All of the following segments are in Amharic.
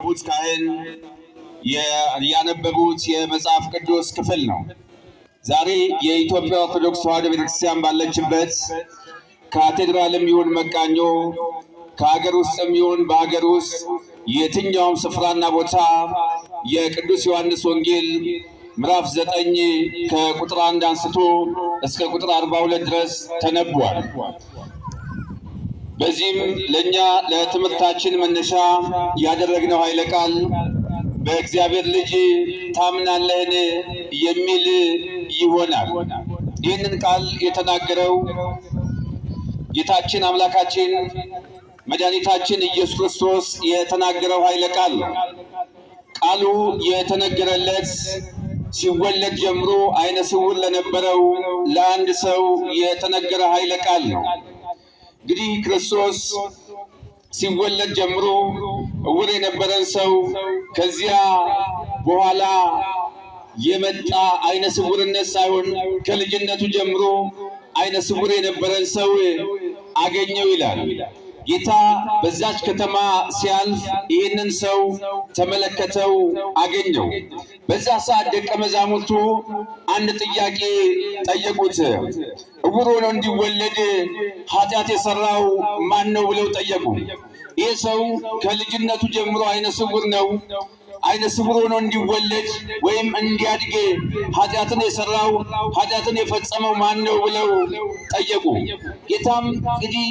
ያነበቡት ካህን ያነበቡት የመጽሐፍ ቅዱስ ክፍል ነው። ዛሬ የኢትዮጵያ ኦርቶዶክስ ተዋሕዶ ቤተክርስቲያን ባለችበት ካቴድራልም ይሁን መቃኞ፣ ከሀገር ውስጥም ይሁን በሀገር ውስጥ የትኛውም ስፍራና ቦታ የቅዱስ ዮሐንስ ወንጌል ምዕራፍ 9 ከቁጥር 1 አንስቶ እስከ ቁጥር 42 ድረስ ተነቧል። በዚህም ለእኛ ለትምህርታችን መነሻ ያደረግነው ኃይለ ቃል በእግዚአብሔር ልጅ ታምናለህን የሚል ይሆናል። ይህንን ቃል የተናገረው ጌታችን አምላካችን መድኃኒታችን ኢየሱስ ክርስቶስ የተናገረው ኃይለ ቃል ነው። ቃሉ የተነገረለት ሲወለድ ጀምሮ ዓይነ ስውር ለነበረው ለአንድ ሰው የተነገረ ኃይለ ቃል ነው። እንግዲህ ክርስቶስ ሲወለድ ጀምሮ እውር የነበረን ሰው ከዚያ በኋላ የመጣ ዓይነ ስውርነት ሳይሆን ከልጅነቱ ጀምሮ ዓይነ ስውር የነበረን ሰው አገኘው ይላል። ጌታ በዛች ከተማ ሲያልፍ ይህንን ሰው ተመለከተው፣ አገኘው። በዛ ሰዓት ደቀ መዛሙርቱ አንድ ጥያቄ ጠየቁት። እውር ሆኖ እንዲወለድ ኃጢአት የሰራው ማን ነው ብለው ጠየቁ። ይህ ሰው ከልጅነቱ ጀምሮ ዓይነ ስውር ነው። ዓይነ ስውር ሆኖ እንዲወለድ ወይም እንዲያድግ ኃጢአትን የሰራው ኃጢአትን የፈጸመው ማን ነው ብለው ጠየቁ። ጌታም እንግዲህ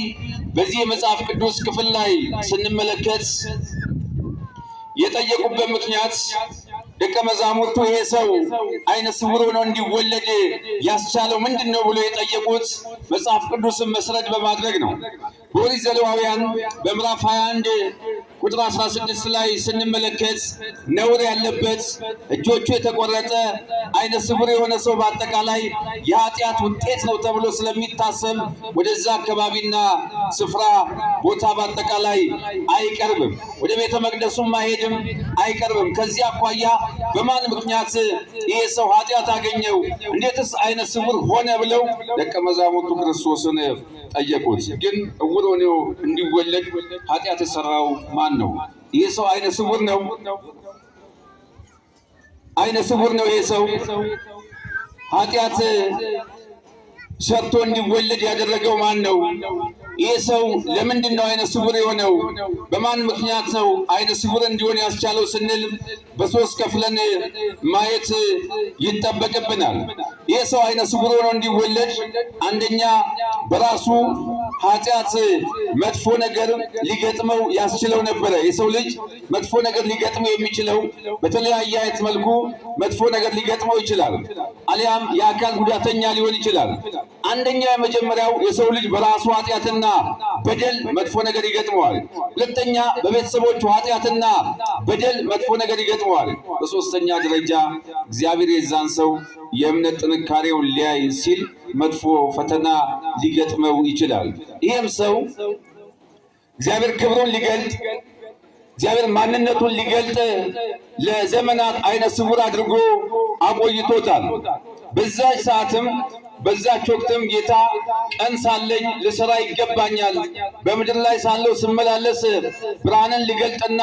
በዚህ የመጽሐፍ ቅዱስ ክፍል ላይ ስንመለከት የጠየቁበት ምክንያት ደቀ መዛሙርቱ ይሄ ሰው ዓይነ ስውር ሆኖ እንዲወለድ ያስቻለው ምንድን ነው ብሎ የጠየቁት መጽሐፍ ቅዱስን መሰረት በማድረግ ነው። በኦሪት ዘሌዋውያን በምዕራፍ 21 ቁጥር 16 ላይ ስንመለከት ነውር ያለበት እጆቹ የተቆረጠ ዓይነ ስውር የሆነ ሰው በአጠቃላይ የኃጢአት ውጤት ነው ተብሎ ስለሚታሰብ ወደዛ አካባቢና ስፍራ ቦታ በአጠቃላይ አይቀርብም። ወደ ቤተ መቅደሱም አይሄድም፣ አይቀርብም። ከዚህ አኳያ በማን ምክንያት ይሄ ሰው ኃጢአት አገኘው? እንዴትስ ዓይነ ስውር ሆነ? ብለው ደቀ መዛሙርቱ ክርስቶስን ጠየቁት። ግን እውር ሆኖ እንዲወለድ ኃጢአት የሰራው ማን ነው? ይህ ሰው ዓይነ ስውር ነው። ዓይነ ስውር ነው። ይህ ሰው ኃጢአት ሰርቶ እንዲወለድ ያደረገው ማን ነው? ይህ ሰው ለምንድን ነው ዓይነ ስውር የሆነው? በማን ምክንያት ነው ዓይነ ስውር እንዲሆን ያስቻለው ስንል በሶስት ከፍለን ማየት ይጠበቅብናል። ይህ ሰው ዓይነ ስውር ሆኖ እንዲወለድ አንደኛ በራሱ ኃጢአት መጥፎ ነገር ሊገጥመው ያስችለው ነበረ። የሰው ልጅ መጥፎ ነገር ሊገጥመው የሚችለው በተለያየ አይነት መልኩ መጥፎ ነገር ሊገጥመው ይችላል። አሊያም የአካል ጉዳተኛ ሊሆን ይችላል። አንደኛ የመጀመሪያው የሰው ልጅ በራሱ ኃጢአትና በደል መጥፎ ነገር ይገጥመዋል። ሁለተኛ በቤተሰቦቹ ኃጢአትና በደል መጥፎ ነገር ይገጥመዋል። በሶስተኛ ደረጃ እግዚአብሔር የዛን ሰው የእምነት ጥንካሬውን ሊያይ ሲል መጥፎ ፈተና ሊገጥመው ይችላል። ይህም ሰው እግዚአብሔር ክብሩን ሊገልጥ፣ እግዚአብሔር ማንነቱን ሊገልጥ ለዘመናት ዓይነ ስውር አድርጎ አቆይቶታል። በዛች ሰዓትም በዛች ወቅትም ጌታ ቀን ሳለኝ ልሰራ ይገባኛል፣ በምድር ላይ ሳለው ስመላለስ ብርሃንን ሊገልጥና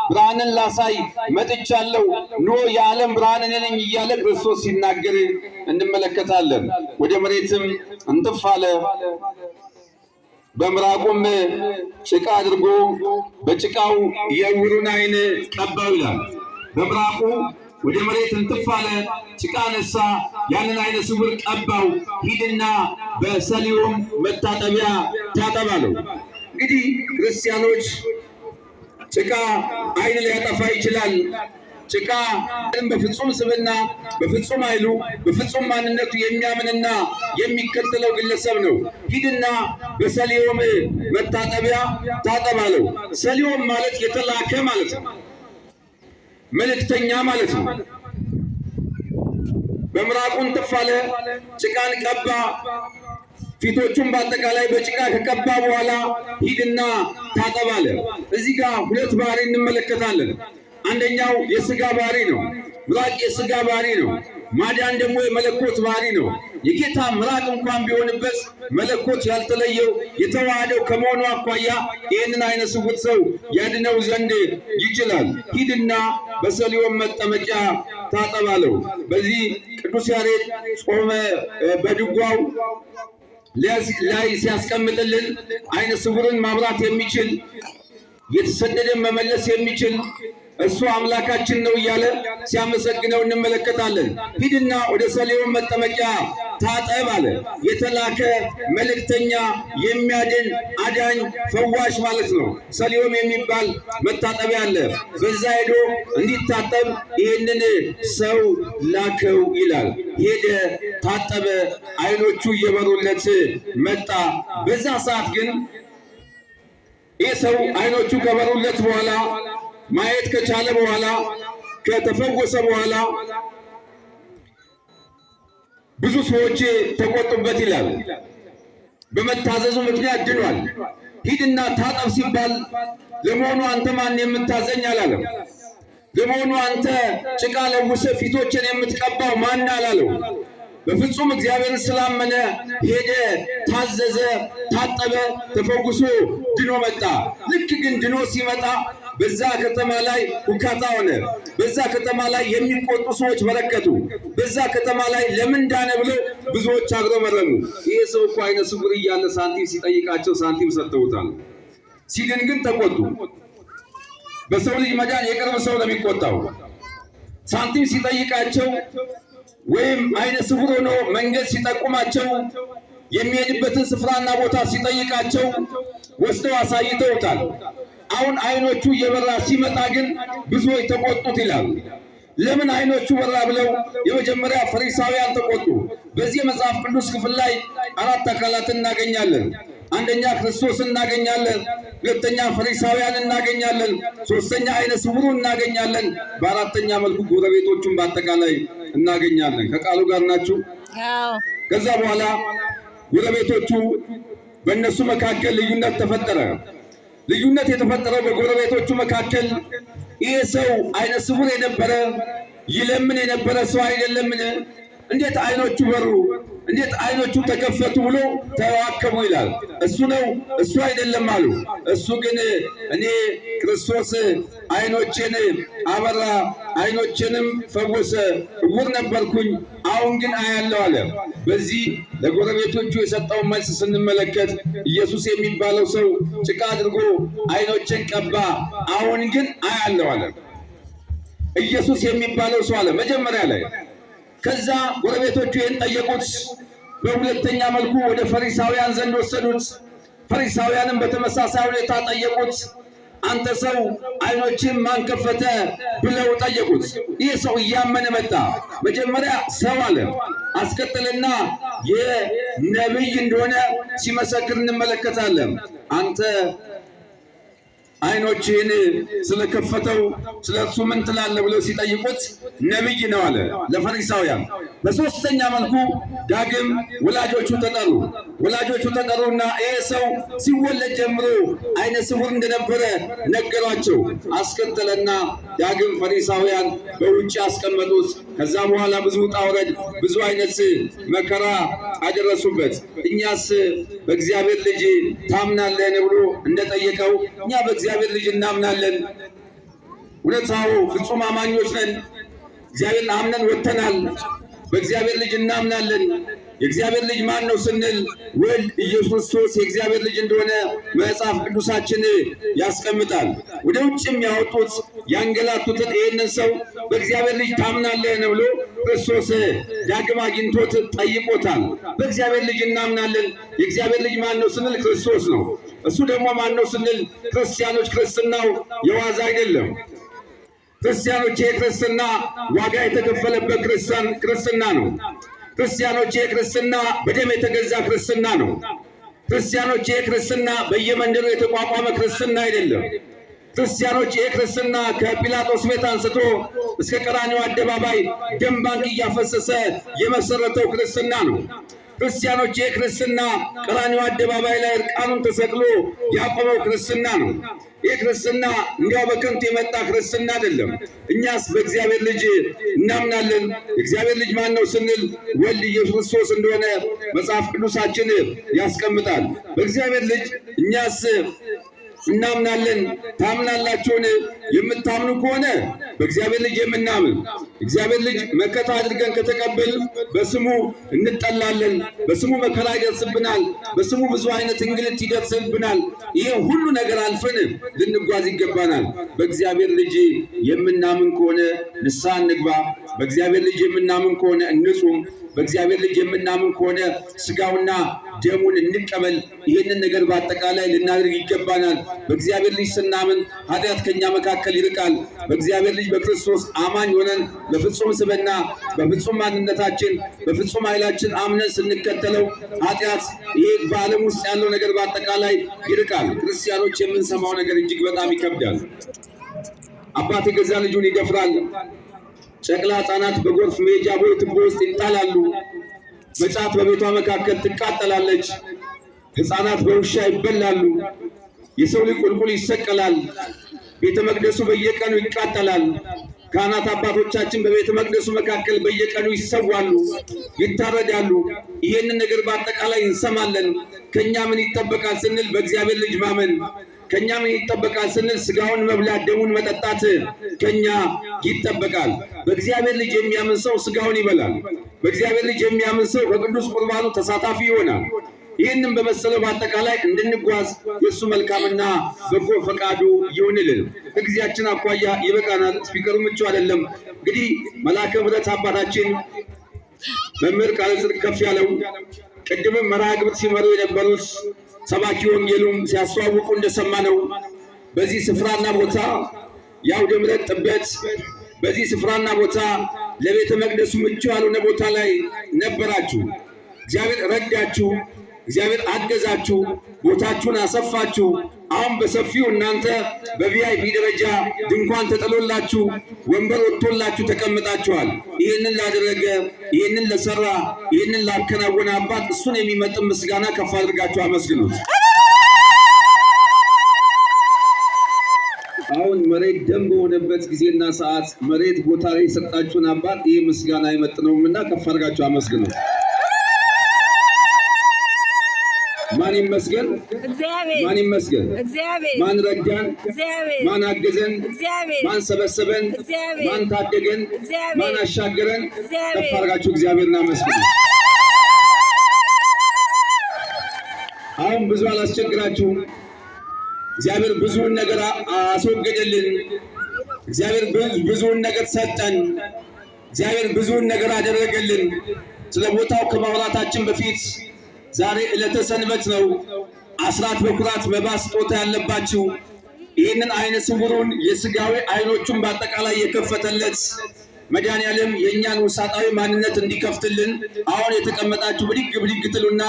ብርሃንን ላሳይ መጥቻለሁ፣ ኖ የዓለም ብርሃን እኔ ነኝ እያለ ክርስቶስ ሲናገር እንመለከታለን። ወደ መሬትም እንጥፍ አለ፣ በምራቁም ጭቃ አድርጎ በጭቃው የዕውሩን ዓይን ቀባው ይላል። በምራቁ ወደ መሬት እንትፍ አለ፣ ጭቃ ነሳ፣ ያንን ዓይነ ስውር ቀባው። ሂድና በሰሊሆም መታጠቢያ ታጠብ አለው። እንግዲህ ክርስቲያኖች ጭቃ ዓይን ሊያጠፋ ይችላል። ጭቃ በፍጹም ስብዕና፣ በፍጹም ኃይሉ፣ በፍጹም ማንነቱ የሚያምንና የሚከተለው ግለሰብ ነው። ሂድና በሰሊሆም መታጠቢያ ታጠብ አለው። ሰሊሆም ማለት የተላከ ማለት ነው፣ መልእክተኛ ማለት ነው። በምራቁን ትፍ አለ፣ ጭቃን ቀባ። ፊቶቹን በአጠቃላይ በጭቃ ከቀባ በኋላ ሂድና ታጠብ አለ። እዚህ ጋር ሁለት ባህሪ እንመለከታለን። አንደኛው የስጋ ባህሪ ነው። ምራቅ የስጋ ባህሪ ነው። ማዳን ደግሞ የመለኮት ባህሪ ነው። የጌታ ምራቅ እንኳን ቢሆንበት መለኮት ያልተለየው የተዋሃደው ከመሆኑ አኳያ ይህንን አይነ ስውር ሰው ያድነው ዘንድ ይችላል። ሂድና በሰሊሆም መጠመቂያ ታጠብ አለው። በዚህ ቅዱስ ያሬድ ጾመ በድጓው ላይ ሲያስቀምጥልን አይነ ስውርን ማብራት የሚችል፣ የተሰደደን መመለስ የሚችል እሱ አምላካችን ነው እያለ ሲያመሰግነው እንመለከታለን። ሂድና ወደ ሰሊሆም መጠመቂያ ታጠብ አለ። የተላከ መልእክተኛ፣ የሚያድን አዳኝ፣ ፈዋሽ ማለት ነው። ሰሊሆም የሚባል መታጠቢያ አለ። በዛ ሄዶ እንዲታጠብ ይህንን ሰው ላከው ይላል። ሄደ፣ ታጠበ፣ አይኖቹ እየበሩለት መጣ። በዛ ሰዓት ግን ይህ ሰው አይኖቹ ከበሩለት በኋላ፣ ማየት ከቻለ በኋላ፣ ከተፈወሰ በኋላ ብዙ ሰዎች ተቆጡበት ይላል። በመታዘዙ ምክንያት ድኗል። ሂድና ታጠብ ሲባል ለመሆኑ አንተ ማን የምታዘኝ አላለም። ለመሆኑ አንተ ጭቃ ለውሰህ ፊቶችን የምትቀባው ማን አላለው። በፍጹም እግዚአብሔርን ስላመነ ሄደ፣ ታዘዘ፣ ታጠበ፣ ተፈውሶ ድኖ መጣ። ልክ ግን ድኖ ሲመጣ በዛ ከተማ ላይ ሁካታ ሆነ። በዛ ከተማ ላይ የሚቆጡ ሰዎች በረከቱ። በዛ ከተማ ላይ ለምን ዳነ ብለው ብዙዎች አጉረመረሙ። ይህ ሰው እኮ አይነ ስውር እያለ ሳንቲም ሲጠይቃቸው ሳንቲም ሰጥተውታል። ሲድን ግን ተቆጡ። በሰው ልጅ መዳን የቅርብ ሰው ነው የሚቆጣው። ሳንቲም ሲጠይቃቸው ወይም አይነ ስውር ሆኖ መንገድ ሲጠቁማቸው፣ የሚሄድበትን ስፍራና ቦታ ሲጠይቃቸው ወስደው አሳይተውታል። አሁን አይኖቹ እየበራ ሲመጣ ግን ብዙዎች ተቆጡት ይላል። ለምን አይኖቹ በራ ብለው የመጀመሪያ ፈሪሳውያን ተቆጡ። በዚህ የመጽሐፍ ቅዱስ ክፍል ላይ አራት አካላትን እናገኛለን። አንደኛ ክርስቶስ እናገኛለን። ሁለተኛ ፈሪሳውያን እናገኛለን። ሶስተኛ አይነ ስውሩ እናገኛለን። በአራተኛ መልኩ ጎረቤቶቹን በአጠቃላይ እናገኛለን። ከቃሉ ጋር ናችሁ? አዎ። ከዛ በኋላ ጎረቤቶቹ በእነሱ መካከል ልዩነት ተፈጠረ። ልዩነት የተፈጠረው በጎረቤቶቹ መካከል ይህ ሰው አይነ ስውር የነበረ፣ ይለምን የነበረ ሰው አይደለምን? እንዴት አይኖቹ በሩ? እንዴት አይኖቹ ተከፈቱ ብሎ ተዋከቡ ይላል። እሱ ነው፣ እሱ አይደለም አሉ። እሱ ግን እኔ ክርስቶስ አይኖቼን አበራ፣ አይኖቼንም ፈወሰ፣ እውር ነበርኩኝ፣ አሁን ግን አያለሁ አለ። በዚህ ለጎረቤቶቹ የሰጠውን መልስ ስንመለከት ኢየሱስ የሚባለው ሰው ጭቃ አድርጎ አይኖቼን ቀባ፣ አሁን ግን አያለሁ አለ። ኢየሱስ የሚባለው ሰው አለ መጀመሪያ ላይ። ከዛ ጎረቤቶቹ ይህን ጠየቁት። በሁለተኛ መልኩ ወደ ፈሪሳውያን ዘንድ ወሰዱት። ፈሪሳውያንም በተመሳሳይ ሁኔታ ጠየቁት። አንተ ሰው አይኖችን ማን ከፈተ ብለው ጠየቁት። ይህ ሰው እያመነ መጣ። መጀመሪያ ሰው አለ፣ አስከተለና የነቢይ እንደሆነ ሲመሰክር እንመለከታለን። አንተ አይኖችህን ስለከፈተው ስለ እርሱ ምን ትላለህ ብለው ሲጠይቁት ነቢይ ነው አለ ለፈሪሳውያን። በሶስተኛ መልኩ ዳግም ወላጆቹ ተጠሩ። ወላጆቹ ተጠሩና ይህ ሰው ሲወለድ ጀምሮ አይነ ስውር እንደነበረ ነገሯቸው። አስከተለና ዳግም ፈሪሳውያን በውጭ አስቀመጡት። ከዛ በኋላ ብዙ ውጣ ውረድ፣ ብዙ አይነት መከራ አደረሱበት። እኛስ በእግዚአብሔር ልጅ ታምናለህን ብሎ እንደጠየቀው እኛ በእግዚአብሔር ልጅ እናምናለን። እውነታው ፍጹም አማኞች ነን። እግዚአብሔርን አምነን ወጥተናል። በእግዚአብሔር ልጅ እናምናለን። የእግዚአብሔር ልጅ ማን ነው ስንል ወልድ ኢየሱስ ክርስቶስ የእግዚአብሔር ልጅ እንደሆነ መጽሐፍ ቅዱሳችን ያስቀምጣል። ወደ ውጭም ያወጡት ያንገላቱትን ይህንን ሰው በእግዚአብሔር ልጅ ታምናለህን ብሎ ክርስቶስ ዳግም አግኝቶት ጠይቆታል። በእግዚአብሔር ልጅ እናምናለን። የእግዚአብሔር ልጅ ማን ነው ስንል ክርስቶስ ነው። እሱ ደግሞ ማን ነው ስንል ክርስቲያኖች ክርስትናው የዋዛ አይደለም። ክርስቲያኖች የክርስትና ዋጋ የተከፈለበት ክርስትና ነው። ክርስቲያኖች የክርስትና በደም የተገዛ ክርስትና ነው። ክርስቲያኖች የክርስትና በየመንደሩ የተቋቋመ ክርስትና አይደለም። ክርስቲያኖች የክርስትና ከጲላጦስ ቤት አንስቶ እስከ ቀራንዮ አደባባይ ደም ባንክ እያፈሰሰ የመሰረተው ክርስትና ነው። ክርስቲያኖች፣ ይህ ክርስትና ቀራንዮ አደባባይ ላይ እርቃኑን ተሰቅሎ ያቆመው ክርስትና ነው። ይህ ክርስትና እንዲያው በከንቱ የመጣ ክርስትና አይደለም። እኛስ በእግዚአብሔር ልጅ እናምናለን። እግዚአብሔር ልጅ ማን ነው ስንል ወልድ ኢየሱስ ክርስቶስ እንደሆነ መጽሐፍ ቅዱሳችን ያስቀምጣል። በእግዚአብሔር ልጅ እኛስ እናምናለን። ታምናላችሁን? የምታምኑ ከሆነ በእግዚአብሔር ልጅ የምናምን እግዚአብሔር ልጅ መከታ አድርገን ከተቀበል በስሙ እንጠላለን፣ በስሙ መከራ ይደርስብናል፣ በስሙ ብዙ አይነት እንግልት ይደርስብናል። ይህ ሁሉ ነገር አልፈን ልንጓዝ ይገባናል። በእግዚአብሔር ልጅ የምናምን ከሆነ ንስሐ እንግባ። በእግዚአብሔር ልጅ የምናምን ከሆነ እንጹም። በእግዚአብሔር ልጅ የምናምን ከሆነ ስጋውና ደሙን እንቀበል። ይህንን ነገር በአጠቃላይ ልናደርግ ይገባናል። በእግዚአብሔር ልጅ ስናምን ኃጢአት ከኛ መካከል ይርቃል። በእግዚአብሔር ልጅ በክርስቶስ አማኝ ሆነን በፍጹም ስብዕና፣ በፍጹም ማንነታችን፣ በፍጹም ኃይላችን አምነን ስንከተለው ኃጢአት፣ ይህ በዓለም ውስጥ ያለው ነገር በአጠቃላይ ይርቃል። ክርስቲያኖች፣ የምንሰማው ነገር እጅግ በጣም ይከብዳል። አባት የገዛ ልጁን ይደፍራል። ጨቅላ ሕፃናት በጎርፍ መሄጃ ቦይ ቱቦ ውስጥ ይጣላሉ። መጫት በቤቷ መካከል ትቃጠላለች። ሕፃናት በውሻ ይበላሉ። የሰው ልጅ ቁልቁል ይሰቀላል። ቤተ መቅደሱ በየቀኑ ይቃጠላል። ካህናት አባቶቻችን በቤተ መቅደሱ መካከል በየቀኑ ይሰዋሉ፣ ይታረዳሉ። ይህንን ነገር በአጠቃላይ እንሰማለን። ከኛ ምን ይጠበቃል ስንል በእግዚአብሔር ልጅ ማመን፣ ከኛ ምን ይጠበቃል ስንል ስጋውን መብላት ደሙን መጠጣት ከኛ ይጠበቃል። በእግዚአብሔር ልጅ የሚያምን ሰው ስጋውን ይበላል። በእግዚአብሔር ልጅ የሚያምን ሰው በቅዱስ ቁርባኑ ተሳታፊ ይሆናል። ይህንን በመሰለው በአጠቃላይ እንድንጓዝ የእሱ መልካምና በጎ ፈቃዱ ይሁንልን። ከጊዜያችን አኳያ ይበቃናል። Speaker ኡ ምቹ አይደለም። እንግዲህ መልአከ ምሕረት አባታችን መምህር ቃለ ጽድቅ ከፍ ያለው ቅድምም መርሃ ግብር ሲመሩ የነበሩት ሰባኪ ወንጌሉም ሲያስተዋውቁ እንደሰማነው በዚህ ስፍራና ቦታ የአውደ ምሕረት ጥበት በዚህ ስፍራና ቦታ ለቤተ መቅደሱ ምቹ ያልሆነ ቦታ ላይ ነበራችሁ። እግዚአብሔር ረዳችሁ። እግዚአብሔር አገዛችሁ፣ ቦታችሁን አሰፋችሁ። አሁን በሰፊው እናንተ በ VIP ደረጃ ድንኳን ተጥሎላችሁ ወንበር ወጥቶላችሁ ተቀምጣችኋል። ይህንን ላደረገ፣ ይህንን ለሰራ፣ ይህንን ላከናወነ አባት እሱን የሚመጥን ምስጋና ከፍ አድርጋችሁ አመስግኑት። አሁን መሬት ደም በሆነበት ጊዜና ሰዓት መሬት ቦታ ላይ የሰጣችሁን አባት ይህ ምስጋና አይመጥነውምና ከፍ አድርጋችሁ አመስግኑት። ማን ይመስገን? እግዚአብሔር። ማን ይመስገን? እግዚአብሔር። ማን ረዳን? እግዚአብሔር። ማን አገዘን? እግዚአብሔር። ማን ሰበሰበን? እግዚአብሔር። ማን ታደገን? እግዚአብሔር። ማን አሻገረን? እግዚአብሔር። ከፍ አድርጋችሁ እግዚአብሔርን አመስግኑ። አሁን ብዙ አላስቸግራችሁም። እግዚአብሔር ብዙውን ነገር አስወገደልን። እግዚአብሔር ብዙውን ነገር ሰጠን። እግዚአብሔር ብዙውን ነገር አደረገልን። ስለ ቦታው ከማውራታችን በፊት ዛሬ ዕለተ ሰንበት ነው። አስራት፣ በኩራት፣ መባ፣ ስጦታ ያለባችሁ ይህንን አይነ ስውሩን የስጋዊ አይኖቹን በአጠቃላይ የከፈተለት መድኃኔዓለም የእኛን ውሳጣዊ ማንነት እንዲከፍትልን አሁን የተቀመጣችሁ ብድግ ብድግ ትሉና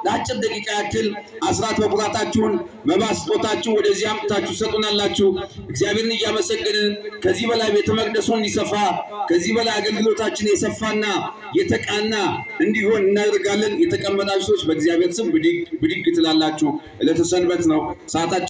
ለአጭር ደቂቃ ያክል አስራት በኩራታችሁን፣ መባ ስጦታችሁን ወደዚህ አምጥታችሁ ትሰጡናላችሁ። እግዚአብሔርን እያመሰገንን ከዚህ በላይ ቤተ መቅደሱ እንዲሰፋ፣ ከዚህ በላይ አገልግሎታችን የሰፋና የተቃና እንዲሆን እናደርጋለን። የተቀመጣችሁ ሰዎች በእግዚአብሔር ስም ብድግ ብድግ ትላላችሁ። ዕለተ ሰንበት ነው ሰዓታችን።